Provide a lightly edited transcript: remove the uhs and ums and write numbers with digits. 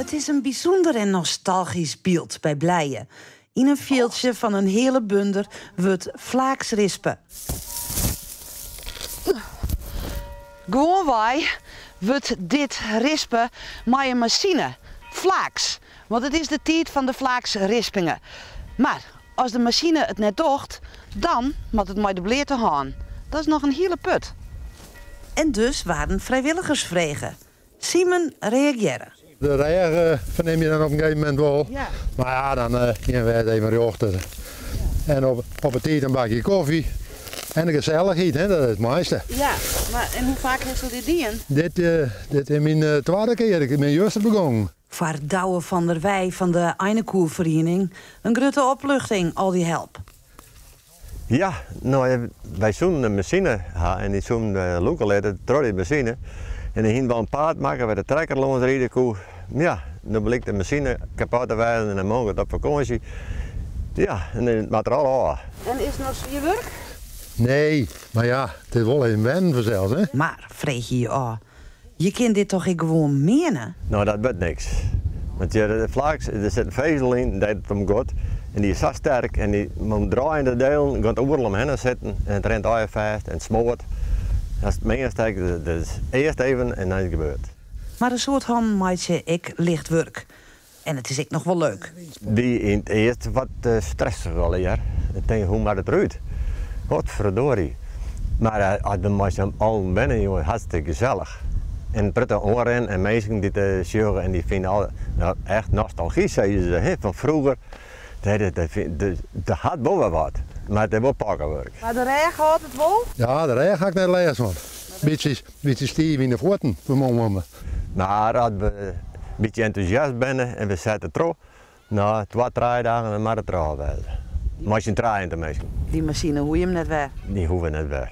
It is in bysûnder en nostalgysk byld by Blije. Yn in fjildsje fan in heale bunder wurdt flaaks rispe. Gewoanwei wurdt dit rispe mei in masine, flaaks, want it is de tiid fan de flaaksrispinge. Mar as de masine it net docht, dan moat it mei de bleate hân. Dat is noch in hiele put. En dus waarden frijwilligers frege. Simen reagearre. De rêch fernim je dan op in gegeven momint wol. Mar ja, dan gean we it even rjochter. En op 'e tiid in bakje kofje en de gesellichheid, hè, dat is it moaiste. Ja, mar en hoe faak hast dit dien? Dit is myn twadde kear. Ik bin juster begongen. Foar Douwe van der Weij fan de Einekoerferiening in grutte opluchting, al dy help. Ja, no wy soenen in masine ha en dy soenen we lûke litte troch dy masine. En dan hienen we al in paad makke wêr't de trekker lâns ride koe. Ja, no blykt de masine kapot te wêzen en de man giet op fakânsje. Ja, en dan moat der al ôf. En is it no swier wurk? Nee, mar ja, it is wol even wennen fansels, hè. Mar, freegje je ôf, je kin dit toch ek gewoan meane? No, dat wurdt niks. Want hjir de flaaks, der sit in fezel yn dêr't it om giet en dy is sa sterk en dy om draaiende delen giet oeral omhinne sitten en it rint allegear fêst en it smoart. As it meanst ek, dus earst even en dan is it gebeurd. Mar in soad hannen meitsje ek licht wurk. En it is ek noch wol leuk. Wie yn it earst wat stressich allegear. Ik tink, hoe moat it derút? Godverdorie. Mar as we mei syn allen binne, jonge, hartstikke gesellich. En in protte oanrin en minsken dy't it sjogge en dy fine al, no, echt nostalgy sizze se, hè, fan froeger. Dat hat wol wer wat, mar it is wol pakkewurk. Mar de rêch hâldt it wol? Ja, de rêch ha ik net lêst fan. Bytsje stiif yn de fuotten, fermoan me. Mar as we in bytsje entûsjast binne en we sette troch, nei twa, trije dagen dan moat it derôf wêze. Mei syn trijen teminsten. Dy masine hoege jim net wer? Dy hoege we net wer.